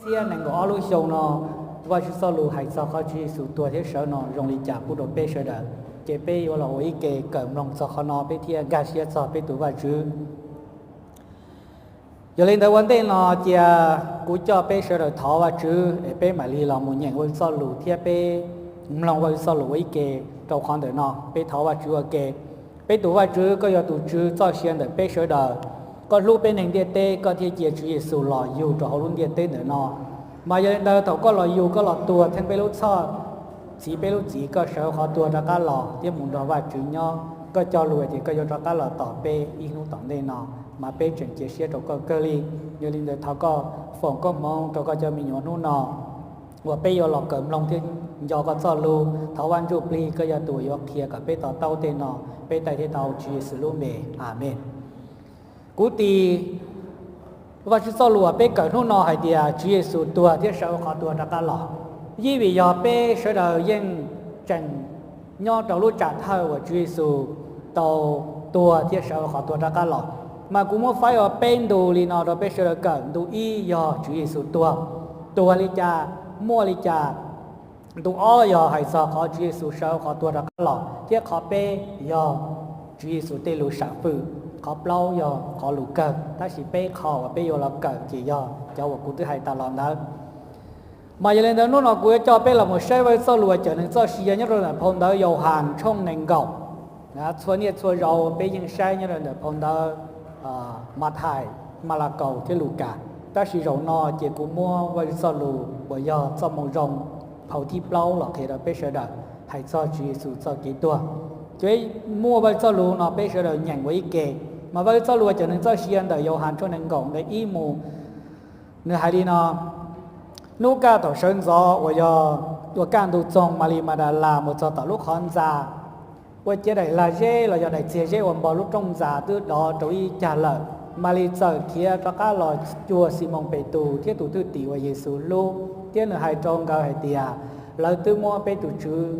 thiab nees nkaum ob lub xyoo no, Vajtswv txoj lus hais txog qhov Tswv Yexus tuag thiab sawv no zoo li cas pub rau peb sawv daws. Ces peb yuav los ua ib ke kawm mloog txog qhov no peb thiaj nkag siab txog peb tus Vajtswv. Yog li ntawd ua ntej no cia kuv coj peb sawv daws thov Vajtswv es peb mam li los mus nyeem Vajtswv txoj lus thiab peb mloog Vajtswv txoj lus ua ib ke rau qhov ntawm no. Peb thov Vajtswv ua ke. Peb tus Vajtswv, koj yog tus Tswv txoj sia ntawm peb sawv daws. Koj hlub peb neeg ntiaj teb, koj thiaj cia Tswv Yexus los yug rau hauv lub ntiaj teb ntawm no. Mas yog li ntawd thaum koj los yug, koj los tuag theej peb lub txhoj, txhiv peb lub txim, koj sawv qhov tuag rov qab los thiab mus nrog Vajtswv nyob. Koj cog lus hais tias koj yuav rov qab los tos peb ib hnub tom ntej no, mas peb tseem cia siab rau koj kawg li. Yog li ntawd thov koj foom koob hmoov rau koj cov me nyuam hnub no uas peb yuav los kawm mloog thiab nco koj txoj lus. Thov Vaj Ntsujplig koj yog tus uas yuav qhia kom peb to taub tej no. Peb taij thiab tau Tswv Yexus lub npe, Amees. Kuv tis, Vajtswv txoj lus uas peb kawm hnub no hais tias Tswv Yexus tuag thiab sawv qhov tuag rov qab los. Yeej vim yog peb sawv daws yeej tseem nyob rau lub tsam thawj uas Tswv Yexus tau tuag thiab sawv qhov tuag rov qab los. Mas kuv muab faib ua peb ntu li no rau peb sawv daws kawm. Ntu ib yog Tswv Yexus tuag, tuag li cas, muaj li cas. Ntu ob yog hais txog qhov Tswv Yexus sawv qhov tuag rov qab los, thiab qhov peb yog Tswv Yexus tej lus sam fwm. Qhov plaub yog qhov lus kawg, tab sis peb qho uas peb yuav los kawm ces yog cov uas kuv twb hais tas los ntawd. Mas yog li ntawd hnub no kuv yuav coj peb los mus saib Vajtswv txoj lus uas cawm neeg txoj sia nyob rau ntawm phau ntawv Yauhas tshooj nees nkaum. Txhua niaj txhua zaus peb yeej saib nyob rau ntawm phau ntawv Mathais, Malakaus thiab Lukas, tab sis zaum no ces kuv muab Vajtswv txoj lus uas yog txoj moo zoo phau thib plaub los qhia rau peb sawv daws hais txog Tswv Yexus txoj kev tuag. Ces muaj Vajtswv txoj lus no peb sawv daws nyeem ua ib ke. Mas Vajtswv txoj lus uas cawm neeg txoj sia ntawm Yauhas tshooj nees nkaum nqe ib mus, nws hais li no: Hnub kaj thaum sawv ntxov uas yog ua kaj ntug txoog, Malis Madalas mus txog tom lub qhov ntxa, ua ciav daim lag zeb los yog daim txiag zeb uas npog lub rooj ntxa twb dov rau ib cag lawm. Malis txawm khiav rov qab los cuag Ximoos Petus thiab tus thwj tim uas Yexus hlub, thiab nws hais rau nkawd hais tias, Lawv twb muab peb tus Tswv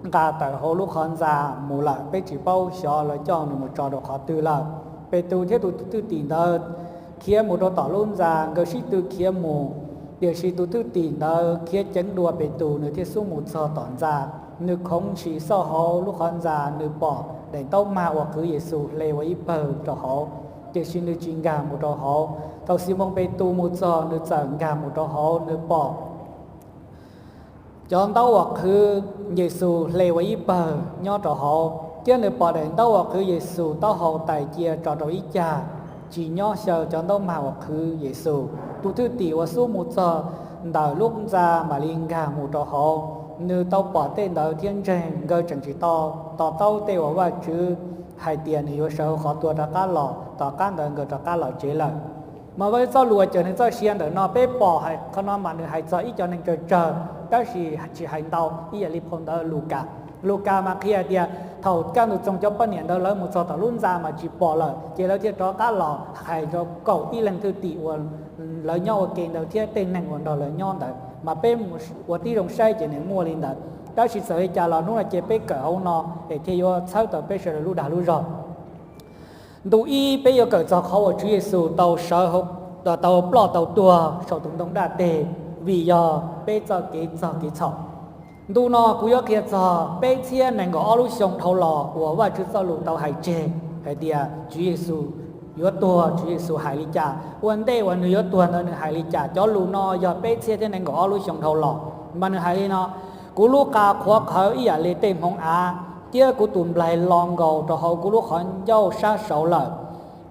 nqa tawm hauv lub qhov ntxa mus lawm, peb tsis paub xyov lawv coj nws mus tso rau qhov twg lawm. Petus thiab tus thwj tim ntawd khiav mus rau tom lub ntxa, nkawd sib tw khiav mus. Tiam sis tus thwj tim ntawd khiav ceev dua Petus, nws thiaj xub mus txog tom ntxa. Nws khoov ntshis xauj hauv lub qhov ntxa, nws pom daim ntaub mag uas qhwv Yexus hle ua ib pawg rau hauv, tiam sis nws tsis nkag mus rau hauv. Thaum Ximoos Petus mus txog, nws txawm nkag mus rau hauv, nws pom cov ntaub uas qhwv Yexus hle ua ib pawg nyob rau hauv, thiab nws pom daim ntaub uas qhwv Yexus taub hau tais cia tso rau ib cag, tsis nyob xyaw cov ntaub mag uas qhwv Yexus. Tus thwj tim uas xub mus txog ntawm lub ntxa mam li nkag mus rau hauv, nws tau pom tej ntawd thiab ntseeg. Nkawd tseem tsis tau to taub tej uas Vajtswv hais tias nws yuav sawv qhov tuag rov qab los, tom qab ntawd nkawd rov qab los tsev lawm. Mas Vajtswv txoj lus uas cawm neeg txoj sia ntawm no peb pom hais qhov no mas nws hais txog ib co neeg tsawg tsawg, tab sis tsis hais ntau ib yam li phau ntawv Lukas. Lukas mas qhia tias thaum kaj ntug txoog cov poj niam ntawd lawv mus txog tom lub ntxa mas tsis pom lawm, ces lawv thiaj rov qab los hais rau kaum ib leeg thwj tim uas lawv nyob ua ke ntawd thiab tej neeg uas nrog lawv nyob ntawd. Mas peb mus ua tib zoo saib ces nws muaj li ntawd. Tab sis txawm li cas los hnub no ces peb kawm hauv no es thiaj yuav txhawb tau peb sawv daws lub dag lub zog. Ntu ib peb yuav kawm txog qhov uas Tswv Yexus tau sawv, tau ploj tau tuag saum tus ntoo daj teg vim yog peb txoj kev txog kev txhaum. Ntu no kuv yuav qhia txog peb txhiab nees nkaum ob lub xyoo dhau los uas Vajtswv txoj lus tau hais tseg hais tias Tswv Yexus yuav tuag, Tswv Yexus hais li cas, ua ntej uas nws yuav tuag ntawd nws hais li cas. Cov lus no yog peb txhiab thiab nees nkaum ob lub xyoo dhau los, mas nws hais li no: Kuv lub qa qhuav qhawv ib yam li tej hmoov av, thiab kuv tus nplaig lo nkaus rau hauv kuv lub qhov ncauj sab saud lawm.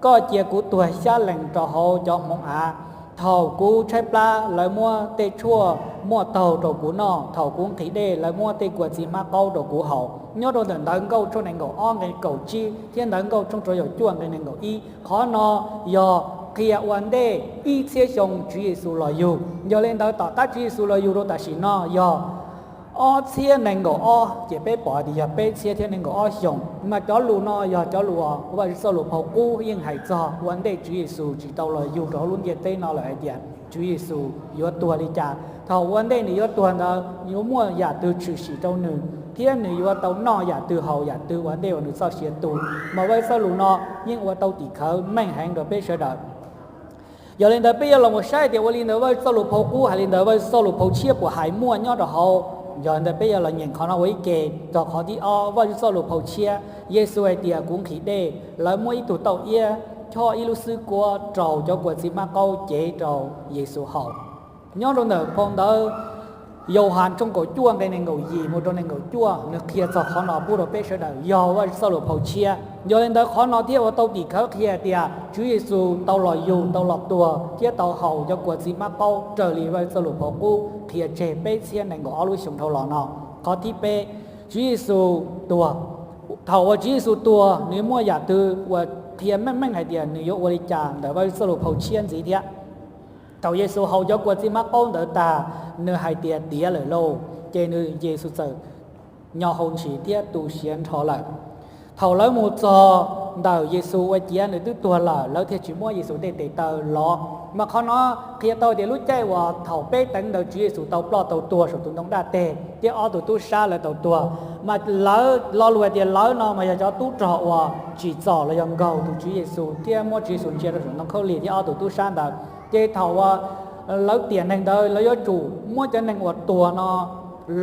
Koj cia kuv tuag xyab lees rau hauv cov hmoov av. Thaum kuv tshaib plab, lawv muab tej tshuaj muaj taug rau kuv noj; thaum kuv nqhis dej, lawv muab tej kua txiv hmab qaub rau kuv haus. Nyob rau ntawm Ntawv Nkauj tshooj nees nkaum ob nqe kaum tsib thiab Ntawv Nkauj tshooj rau caum cuaj nqe nees nkaum ib. Qhov no yog qhia ua ntej ib txhiab xyoo Tswv Yexus los yug. Yog li ntawd tom qab Tswv Yexus los yug rau tam sim no yog ob txhiab nees nkaum ob, ces peb pom tias yog peb txhiab thiab nees nkaum ob xyoos. Mas cov lus no yog cov lus uas Vajtswv txoj lus phau qub yeej hais txog ua ntej Tswv Yexus tsis tau los yug rau hauv lub ntiaj teb no lawm hais tias Tswv Yexus yuav tuag li cas, thaum ua ntej nws yuav tuag ntawd yuav muaj yam twg tshwm sim rau nws, thiab nws yuav tau noj yam twg haus yam twg ua ntej uas nws txoj sia tu. Mas Vajtswv txoj lus no yeej ua tau tim khawv meej heev rau peb sawv daws. Yog li ntawd peb yuav los mus saib tias ua li ntawd Vajtswv txoj lus phau qub hais li ntawd, Vajtswv txoj lus phau tshiab puas hais muaj nyob rau hauv. Yog li ntawd peb yuav los nyeem qhov no ua ib ke. Txog qhov thib ob, Vajtswv txoj lus phau tshiab, Yexus hais tias kuv nqhis dej. Lawv muab ib tug tauj iab choj ib lub xwb kuab rau cov kua txiv hmab qaub cev rau Yexus haus. Nyob rau ntawm phau ntawv Yauhas tshooj kaum cuaj nqe nees nkaum yim mus rau nees nkaum cuaj nws qhia txog qhov no pub rau peb sawv daws yog Vajtswv txoj lus phau tshiab. Yog li ntawd qhov no thiaj ua tau tim khawv qhia tias Tswv Yexus tau los yug tau los tuag thiab tau haus cov kua txiv hmab qaub raws li Vajtswv txoj lus phau qub qhia tseg peb txhiab nees nkaum ob lub xyoo dhau los no. Qhov thib peb, Tswv Yexus tuag. Thaum uas Tswv Yexus tuag nws muaj yam twg uas qhia meej meej hais tias nws yuav ua li cas ntawm Vajtswv txoj lus phau tshiab ntxiv thiab? Thaum Yexus haus cov kua txiv hmab qaub ntawd tag, nws hais tias tiav lawm lauj, ces nws Yexus txawm nyo hau ntshis thiab tu siav nrho lawm. Thaum lawv mus txog ntawm Yexus ua ciav nws twb tuag lawm, lawv thiaj tsis muab Yexus tej tes taw lov. Mas qhov no qhia tau tias lub caij uas thaum peb teev ntawd Tswv Yexus tau ploj tau tuag saum tus ntoo daj teg thiab ob tug tub sab lawv tau tuag, mas lawv lo lus hais tias lawv no mas yog cov tub rog uas tsim txom los yog nkaug tus Tswv Yexus thiab muab Tswv Yexus ntsia rau saum ntoo khaub lig thiab ob tug tub sab ntawd. Ces thaum uas lawv tiam neeg ntawd lawv yuav tsum muab cov neeg uas tuag no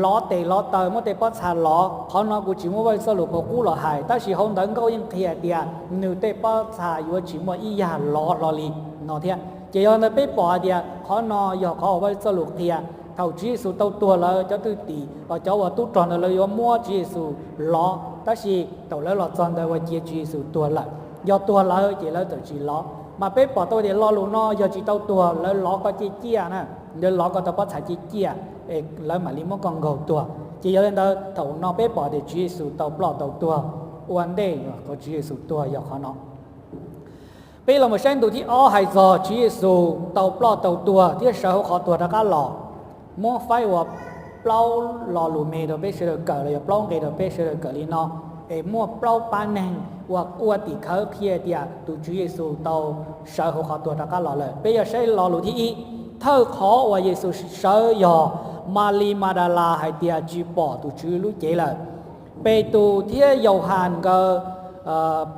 lov tes lov taw, muab tej pob txha lov. Qhov no kuv tsis muab Vajtswv txoj lus phau qub los hais, tab sis hauv ntawv nkauj yeej qhia tias nws tej pob txha yuav tsis muaj ib yam lov hlo li no thiab. Ces yog ntawd peb pom hais tias qhov no yog qhov uas Vajtswv txoj lus qhia. Thaum Tswv Yexus tau tuag lawm, cov thwj tim los cov uas tub rog ntawd lawv yuav muab Tswv Yexus lov, tab sis thaum lawv los txog ntawd ua ciav Tswv Yexus tuag lawm. Yog tuag lawm ces lawv txawm tsis lov. Mas peb pom tau tias lo lus no yog tsis tau tuag lawv lov koj ciaj ciaj na, lawv lov koj tau pob txha ciaj ciaj, es lawv mam li muab koj nkaug tuag. Ces yog li ntawd thaum no peb pom tias Tswv Yexus tau ploj tau tuag ua ntej qhov Tswv Yexus tuag yog qhov no. Peb los mus saib ntu thib ob hais txog Tswv Yexus tau ploj tau tuag thiab sawv hauv qhov tuag rov qab los. Muab faib ua plaub lo lus me rau peb sawv daws kawm los yog plaub nqe rau peb sawv daws kawm li no, es muaj plaub pab neeg uas ua tim khawv qhia tias tus Tswv Yexus tau sawv hauv qhov tuag rov qab los lawm. Peb yuav saib lo lus thib ib, thawj qhov uas Yexus sawv yog Malis Madalas hais tias tsis pom tus Tswv lub cev lawm. Petus thiab Yauhas nkawd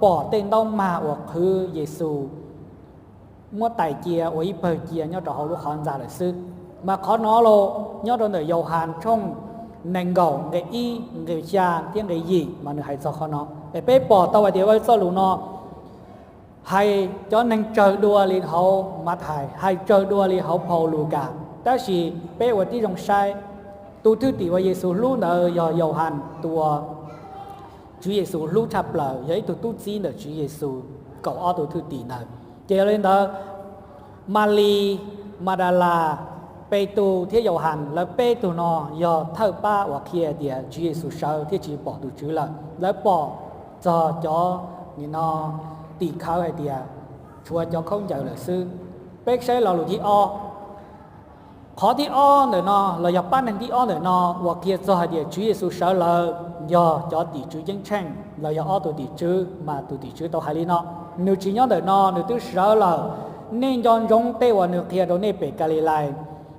pom tej ntaub mag uas qhwv Yexus muab tais cia ua ib pawg cia nyob rau hauv lub qhov ntxa lawm xwb. Mas qhov no los nyob rau ntawm Yauhas tshooj nees nkaum nqe ib nqe xya thiab nqe yim mas nws hais txog qhov no. Es peb pom tau hais tias Vajtswv txoj lus no hais cov neeg tsawg dua li hauv Mathais, hais tsawg dua li hauv phau Lukas, tab sis peb ua tib zoo saib, tus thwj tim uas Yexus hlub ntawd yog Yauhas tus uas Tswv Yexus hlub tshaj plaws, yog ib tug tub txib ntawm Tswv Yexus kaum ob tug thwj tim ntawd. Ces yog li ntawd, Malis, Madalas, Petus thiab Yauhas lawv peb tug no yog thawj pab uas qhia tias Tswv Yexus sawv thiab tsis pom tus Tswv lawm. Lawv pom txog cov nim no tim khawv hais tias tshuav cov khaub ncaws lawm xwb. Peb saib lo lus thib ob. Qhov thib ob ntawm no los yog pab neeg thib ob ntawm no uas qhia txog hais tias Tswv Yexus sawv lawm yog cov tim tswv ceeb tsheej los yog ob tug tim tswv, mas tus tim tswv tau hais li no, nws tsis nyob ntawm no, nws twb sawv lawm. Nej nco ntsoov tej uas nws qhia rau nej pem Kalilais.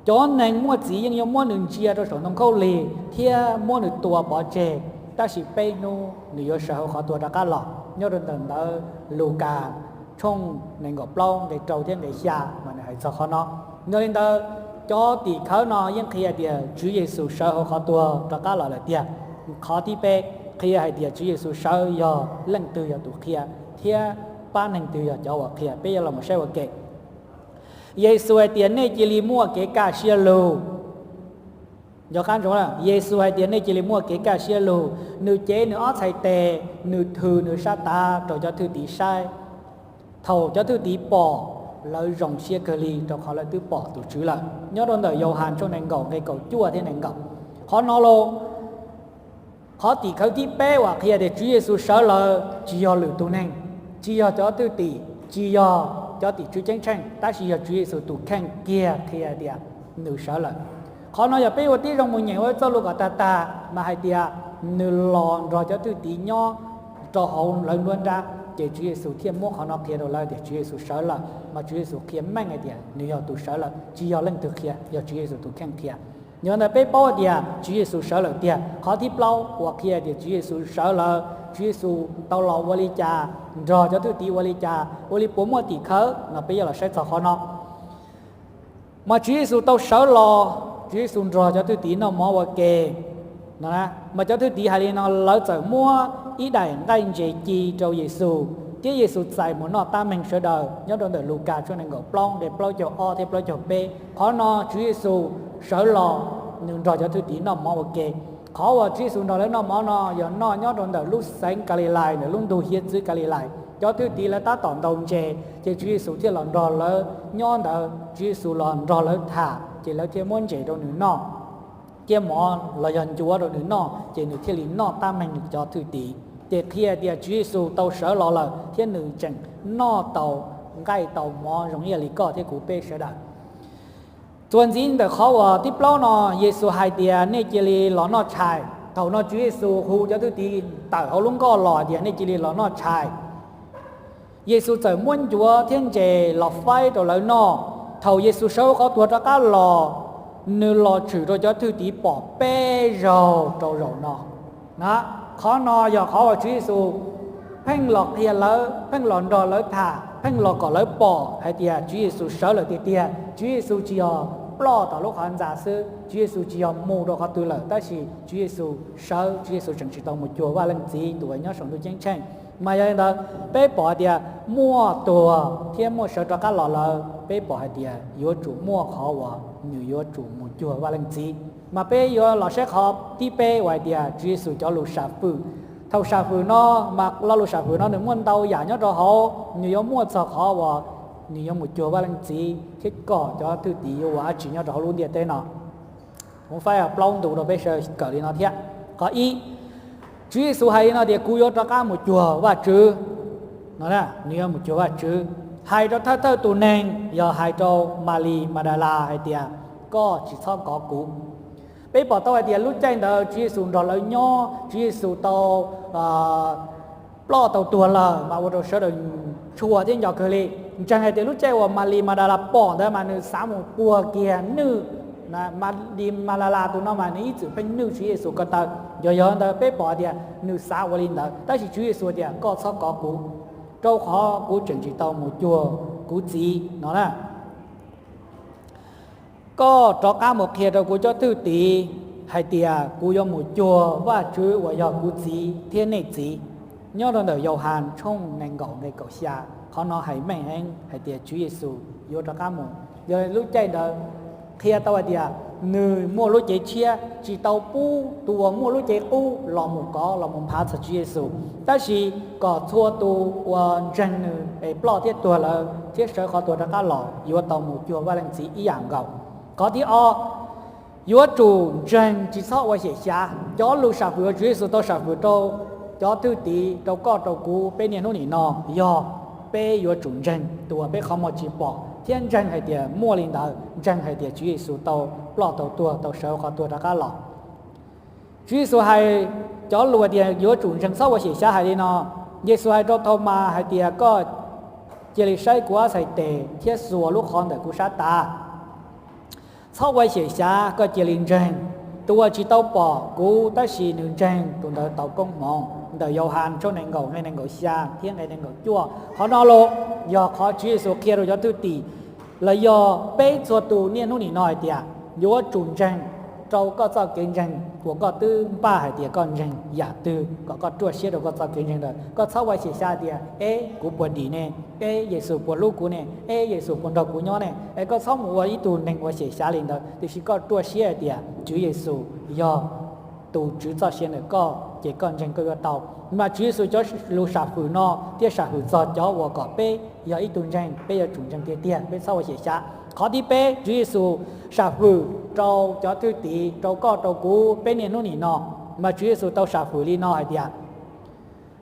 Cov neeg muaj txiv yeej yuav muab nws ntsia rau saum ntoo khaub lig thiab muab nws tua pov tseg, tab sis peb hnub nws yuav sawv hauv qhov tuag rov qab los. Nyob rau ntawm ntawv Lukas tshooj nees nkaum plaub nqe rau thiab nqe xya mas nws hais txog qhov no. Yog li ntawd, cov tim khawv no yeej qhia tias Tswv Yexus sawv hauv qhov tuag rov qab los lawm tiag. Qhov thib peb qhia hais tias Tswv Yexus sawv yog leej twg yog tus qhia thiab pab neeg twg yog cov uas qhia. Peb yuav los mus saib ua ke. Yexus hais tias nej cia li muaj kev kaj siab lug. Nco qab ntsoov, Yexus hais tias nej cia li muaj kev kaj siab lug. Nws cev nws ob txhais tes, nws thws nws sab tav rau cov thwj tim saib. Thaum cov thwj tim pom, lawv zoo siab kawg li rau qhov lawv twb pom tus Tswv lawm. Nyob rau ntawm Yauhas tshooj nees nkaum nqe kaum cuaj thiab nees nkaum. Qhov no los, qhov tim khawv thib peb uas qhia tias Tswv Yexus sawv lawm tsis yog lwm tus neeg, tsis yog cov thwj tim, tsis yog cov tim tswv ceeb tsheej, tab sis yog Tswv Yexus tus kheej kiag qhia tias nws sawv lawm. Qhov no yog peb ua tib zoo mus nyeem ua txoj lus kom tag tag mas hais tias nws los nrog cov thwj tim nyob rau hauv lawv nruab nrab, ces Tswv Yexus thiaj muab qhov no qhia rau lawv tias Tswv Yexus sawv lawm, mas Tswv Yexus qhia meej hais tias nws yog tus sawv lawm, tsis yog leej twg qhia, yog Tswv Yexus tus kheej qhia. Yog ntawd peb paub tias Tswv Yexus sawv lawm tiag. Qhov thib plaub uas qhia tias Tswv Yexus sawv lawm, Tswv Yexus tau los ua li cas, nrog cov thwj tim ua li cas, ua li puas muaj tim khawv no peb yuav los saib txog qhov no. Mas Tswv Yexus tau sawv los, Tswv Yexus nrog cov thwj tim noj mov ua ke no. Mas cov thwj tim hais li no, lawv txawm muab ib daim nqaij ntses ci rau Yexus, thiab Yexus txais mus noj tab meeg sawv daws, nyob rau ntawm Lukas tshooj nees nkaum plaub nqe plaub caug ob thiab plaub caug peb. Qhov no Tswv Yexus sawv los, nws nrog cov thwj tim noj mov ua ke. Qhov uas Tswv Yexus nrog lawv noj mov no yog noj nyob rau ntawm lub xeev Kalilais, ntawm lub ntug hiav txwv Kalilais. Cov thwj tim lawv tab tom ntaus ntses, ces Tswv Yexus thiaj los nrog lawv nyob ntawd, Tswv Yexus los nrog lawv tham, ces lawv thiaj muab ntses rau nws noj, thiab mov los yog ncuav rau nws noj, ces nws thiaj li noj tab meeg cov thwj tim. Ces qhia tias Tswv Yexus tau sawv los lawm thiab nws tseem noj tau nqaij tau mov zoo ib yam li koj thiab kuv peb sawv daws. Txuas ntxiv ntawm qhov uas tib plaub no, Yexus hais tias nej cia li los noj tshais. Thaum no Tswv Yexus hu cov thwj tim tawm hauv lub nkoj los hais tias nej cia li los noj tshais. Yexus txawm muab ncuav thiab ntses los faib rau lawv noj. Thaum Yexus sawv hauv qhov tuag rov qab los, nws los tshwm rau cov thwj tim pom peb zaug rau zaum no. Qhov no yog qhov uas Tswv Yexus pheej los qhia lawv, pheej los nrog lawv tham, pheej los kom lawv pom hais tias Tswv Yexus sawv lawm tiag tiag. Tswv Yexus tsis yog ploj tom lub qhov ntxa xwb, Tswv Yexus tsis yog mus rau qhov twg lawm, tab sis Tswv Yexus sawv, Tswv Yexus tseem tsis tau mus cuag Vaj Leej Txiv tus uas nyob saum ntuj ceeb tsheej. Mas yog li ntawd, peb pom hais tias muaj tuag thiab muaj sawv rov qab los lawm, peb pom hais tias yuav tsum muaj qhov uas nws yuav tsum mus cuag Vaj Leej Txiv. Mas peb yuav los saib qhov thib peb uas hais tias Tswv Yexus cov lus sam fwm. Thaum sam fwm no, mas lo lus sam fwm no nws muaj ntau yam nyob rau hauv, nws yuav muaj txog qhov uas nws yuav mus cuag Vaj Leej Txiv thiab kom cov thwj tim yuav ua dab tsi nyob rau hauv lub ntiaj teb no. Kuv faib plaub ntu rau peb sawv kawm li no thiab. Qhov ib, Tswv Yexus hais li no tias kuv yuav rov qab mus cuag Vajtswv no, nws yuav mus cuag Vajtswv. Hais rau thawj thawj tus neeg yog hais rau Malis Madalas hais tias koj tsis txhob kov kuv. Peb pom tau hais tias lub caij ntawd Tswv Yexus nrog lawv nyob, Tswv Yexus tau ploj tau tuag lawm mas ua rau sawv daws tshua thiab nco kawg li. Ntseeg hais tias lub caij uas Malis Madalas pom ntawd mas nws xav mus puag kiag nwj. Malis Madalas tus no mas nws ib txwm pheej nwj Tswv Yexus ko taw. Yog yog ntawd peb pom tias nws xav ua li ntawd, tab sis Tswv Yexus tias koj txhob kov kuv, rau qhov kuv tseem tsis tau mus cuag kuv Txiv no na. Koj rov qab mus qhia rau kuv cov thwj tim hais tias kuv yuav mus cuag Vajtswv uas yog kuv Txiv thiab nej Txiv. Nyob rau ntawm Yauhas tshooj nees nkaum nqe kaum xya, qhov no hais meej heev hais tias Tswv Yexus yuav rov qab mus. Yog lub caij ntawd qhia tau hais tias nws muaj lub cev tshiab, tsis tau pub tus uas muaj lub cev qub los mus kov los mus nphav txog Tswv Yexus, tab sis kom txhua tus uas ntseeg nws es ploj thiab tuag lawm thiab sawv qhov tuag rov qab los yuav tau mus cuag Vaj Leej Txiv ib yam nkaus. Qhov thib ob, yuav tsum ntseeg tsis txhob ua xyem xyav. Cov lus sam fwm uas Tswv Yexus tau sam fwm rau cov thwj tim, rau koj rau kuv peb niaj hnub nim no yog peb yuav tsum ntseeg tus uas peb qhov muag tsis pom thiab ntseeg hais tias muaj li ntawd, ntseeg hais tias Tswv Yexus tau ploj tau tuag tau sawv qhov tuag rov qab los. Tswv Yexus hais cov lus tias yuav tsum ntseeg txhob ua xyem xyav hais li no. Yexus hais rau Thaumas hais tias koj cia li saib kuv ob txhais tes thiab xuas lub qhov ntawm kuv sab tav. Txhob ua xyem xyav, koj cia li ntseeg. Tus uas tsis tau pom kuv tab sis nws ntseeg, tus ntawd tau koob hmoov. Ntawm Yauhas tshooj nees nkaum nqe nees nkaum xya thiab nqe nees nkaum cuaj. Qhov no los yog qhov Tswv Yexus qhia rau cov thwj tim los yog peb txhua tus niaj hnub nim no hais tias yuav tsum ntseeg rau koj txoj kev ntseeg uas koj twb npaj hais tias koj ntseeg yam twg, kom koj ruaj siab rau koj txoj kev ntseeg ntawd. Koj txhob ua xyem xyav tias, eb, kuv puas dim ne? Eb, Yexus puas hlub kuv ne? Eb, Yexus puas nrog kuv nyob ne? Es koj txhob mus ua ib tug neeg ua xyem xyav li ntawd, tiam sis koj ruaj siab hais tias Tswv Yexus yog tus Tswv txoj sia ntawm koj, ces koj ntseeg koj yuav tau. Mas Tswv Yexus cov lus sam fwm no thiaj sam fwm txog cov uas kom peb yog ib tug ntseeg, peb yuav tsum ntseeg tiag tiag, peb txhob ua xyem xyav. Qhov thib peb, Tswv Yexus sam fwm rau cov thwj tim, rau koj rau kuv peb niaj hnub nim no, mas Tswv Yexus tau sam fwm li no hais tias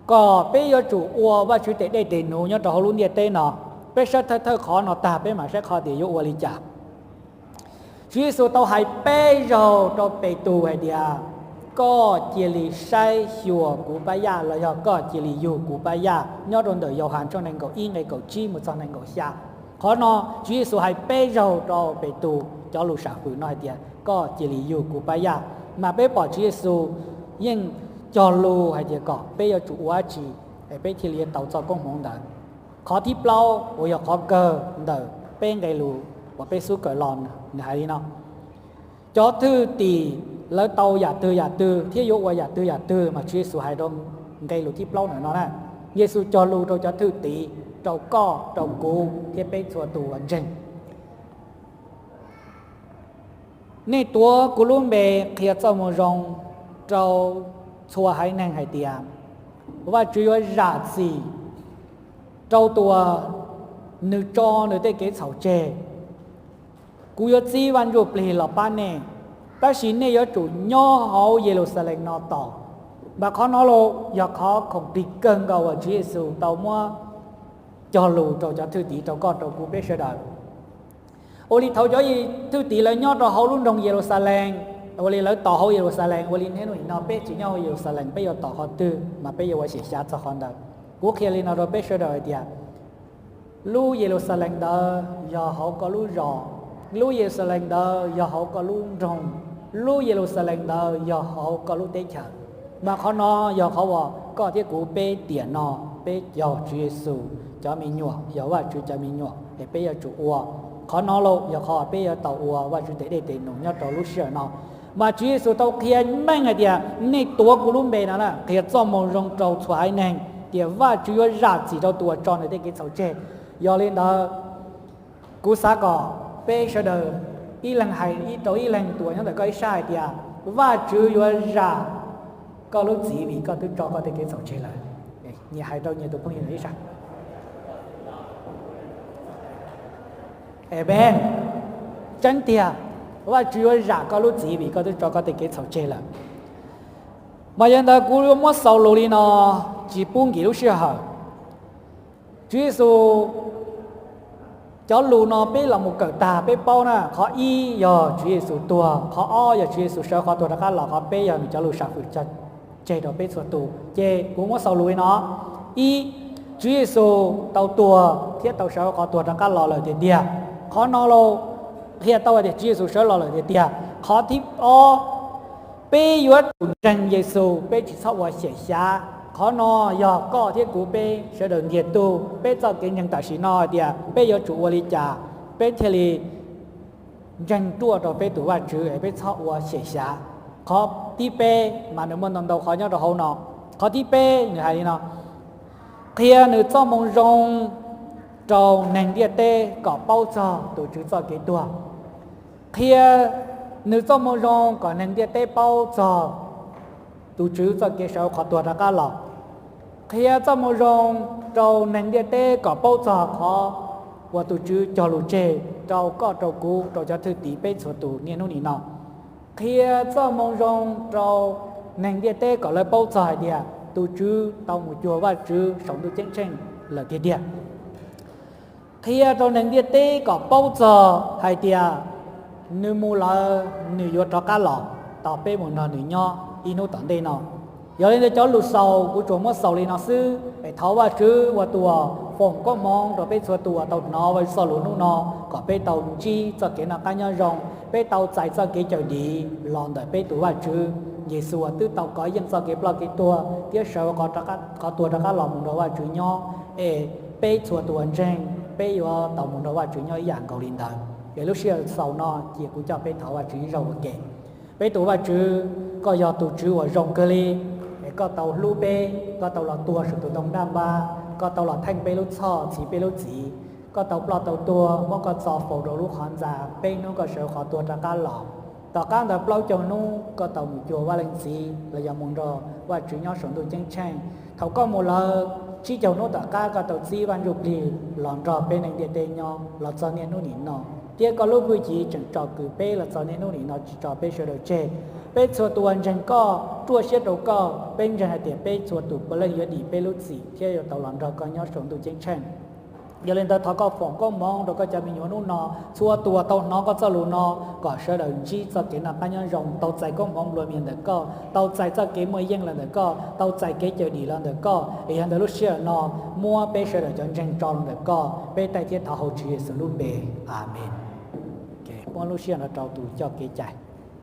kom peb yuav tsum ua Vajtswv tes dej tes nuv nyob rau hauv lub ntiaj teb no. Peb saib thawj thawj qhov no tag peb mam saib qhov tias yuav ua li cas. Tswv Yexus tau hais peb zaug rau Petus hais tias, koj cia li saib xyuas kuv pab yaj los yog koj cia li yug kuv pab yaj, nyob rau ntawm Yauhas tshooj nees nkaum ib nqe kaum tsib mus txog nees nkaum xya. Qhov no Tswv Yexus hais peb zaug rau Petus cov lus sam fwm no hais tias koj cia li yug kuv pab yaj. Mas peb pom Tswv Yexus yeej cog lus hais tias kom peb yuav tsum ua dab tsi es peb thiaj li yuav tau txoj koob hmoov ntawd. Qhov thib plaub uas yog qhov kawg ntawm peb nqe lus uas peb xub kawm los, nws hais li no: Cov thwj tim lawv tau yam twg yam twg thiab yuav ua yam twg yam twg, mas Tswv Yexus hais rau nqe lus thib plaub ntawm no na. Yexus cog lus rau cov thwj tim, rau koj, rau kuv thiab peb txhua tus uas ntseeg: Nej tuav kuv lub npe qhia txoj moo zoo rau txhua haiv neeg hais tias, Vajtswv yuav zam txim rau tus uas nws tso nws tej kev txhaum tseg. Kuv yuav txib Vaj Ntsuj Plig los pab nej, tab sis nej yuav tsum nyob hauv Yeluxalees no tos. Mas qhov no los yog qhov khoom plig kawg nkaus uas Tswv Yexus tau muab cog lus rau cov thwj tim, rau koj, rau kuv, peb sawv daws. Ua li thaum cov thwj tim lawv nyob rau hauv lub nroog Yeluxalees, ua li lawv tos hauv Yeluxalees, ua li niaj hnub nim no peb tsis nyob hauv Yeluxalees, peb yuav tos qhov twg mas peb yuav ua xyem xyav txog qhov ntawd. Kuv qhia li no rau peb sawv daws hais tias, lub Yeluxalees ntawd yog hauv koj lub zos, lub Yeluxalees ntawd yog hauv koj lub nroog, lub Yeluxalees ntawd yog hauv koj lub teb chaws. Mas qhov no yog qhov uas koj thiab kuv peb tiam no peb yog Tswv Yexus cov me nyuam, yog Vajtswv cov me nyuam es peb yuav tsum ua. Qhov no los yog qhov peb yuav tau ua Vajtswv tes dej tes num nyob rau lub sij hawm no. Mas Tswv Yexus tau qhia meej hais tias, Nej tuav kuv lub npe no na, qhia txoj moo zoo rau txhua haiv neeg tias Vajtswv yuav zam txim rau tus uas tso nws tej kev txhaum tseg. Yog li ntawd, kuv xav kom peb sawv daws ib leeg hais rau ib leeg tus uas nyob ntawm koj ib sab hais tias, Vajtswv yuav zam koj lub txim vim koj twb tso koj tej kev txhaum tseg lawm. Nyias hais rau nyias tus phooj ywg ib sab. Amen. Tseeb tiag, Vajtswv yuav zam koj lub txim vim koj twb tso koj tej kev txhaum tseg lawm. Mas yog li ntawd kuv yuav muab xaus lus li no, tsis pub nkim lub sij hawm. Tswv Yexus cov lus no peb los mus kawm tag peb paub na, qhov ib yog Tswv Yexus tuag, qhov ob yog Tswv Yexus sawv qhov tuag rov qab los, qhov peb yog nws cov lus sam hwm tseg rau peb txhua tus. Ces kuv muab xaus lus li no. Ib, Tswv Yexus tau tuag thiab tau sawv qhov tuag rov qab los lawm tiag tiag. Qhov no los qhia tau hais tias Tswv Yexus sawv los lawm tiag tiag. Qhov thib ob, peb yuav tsum ntseeg Yexus, peb tsis txhob ua xyem xyav. Qhov no yog koj thiab kuv peb sawv daws ntiag tug, peb txoj kev ntseeg tam sim no hais tias peb yuav tsum ua li cas peb thiaj li ntseeg ruaj rau peb tus Vajtswv es peb txhob ua xyem xyav. Qhov thib peb mas nws muaj ntau ntau qhov nyob rau hauv no. Qhov thib peb nws hais li no: Qhia nws txoj moo zoo rau neeg ntiaj teb kom paub txog tus Tswv txoj kev tuag. Qhia nws txoj moo zoo kom neeg ntiaj teb paub txog tus Tswv txoj kev sawv qhov tuag rov qab los. Qhia txoj moo zoo rau neeg ntiaj teb kom paub txog qhov uas tus Tswv cog lus tseg rau koj, rau kuv, rau cov thwj tim, peb txhua tus niaj hnub nim no. Qhia txoj moo zoo rau neeg ntiaj teb kom lawv paub txog hais tias tus Tswv tau mus cuag Vajtswv saum ntuj ceeb tsheej lawm tiag tiag. Qhia rau neeg ntiaj teb kom paub txog hais tias nws mus lawm, nws yuav rov qab los tos peb mus nrog nws nyob ib hnub tom ntej no. Yog li ntawd cov lus xaus kuv tsuas muab xaus li no xwb, es thov Vajtswv ua tus foom koob hmoov rau peb txhua tus uas tau hnov Vajtswv txoj lus hnub no, kom peb tau ntsib txoj kev noj qab nyob zoo, peb tau txais txoj kev cawm dim los ntawm peb tus Vajtswv Yexus uas twb tau kov yeej txoj kev ploj kev tuag thiab sawv qhov tuag rov qab los mus nrog Vajtswv nyob, es peb txhua tus uas ntseeg peb yuav tau mus nrog Vajtswv nyob ib yam nkaus li ntawd. Es lub sij hawm xaus no cia kuv coj peb thov Vajtswv ib zaug ua ke. Peb tus Vajtswv, koj yog tus Tswv uas zoo kawg li, es koj tau hlub peb, koj tau los tuag saum tus ntoo daj npab, koj tau los theej peb lub txhoj, txhiv peb lub txim, koj tau ploj tau tuag, muab koj txoj faus rau lub qhov ntxa, peb hnub koj sawv qhov tuag rov qab los. Tom qab ntawd plaub caug hnub koj tau mus cuag Vaj Leej Txiv los yog mus nrog Vajtswv nyob saum ntuj ceeb tsheej. Thaum koj mus lawm, tsib caug hnub tom qab koj tau txib Vaj Ntsuj Plig los nrog peb neeg ntiaj teb nyob los txog niaj hnub nim no, thiab koj lub hwj chim tseem tsom kwm peb los txog niaj hnub nim no tsis tso peb sawv daws tseg. Peb txhua tus uas ntseeg koj, ruaj siab rau koj, peb ntseeg hais tias peb txhua tus puav leej yuav dim peb lub txim thiab yuav tau los nrog koj nyob saum ntuj ceeb tsheej. Yog li ntawd thov koj foom koob hmoov rau koj cov me nyuam hnub no, txhua tus uas tau hnov koj txoj lus no, kom sawv daws ntsib txoj kev noj qab nyob zoo, tau txais koob hmoov nplua mias ntawm koj, tau txais txoj kev muaj yeej los ntawm koj, tau txais kev cawm dim los ntawm koj. Es yog ntawd lub sij hawm no muab peb sawv daws cov ntseeg tso los ntawm koj, peb taij thiab thov hauv Tswv Yexus lub npe, Amees. Muab lub sij hawm no rau tus coj kev cai.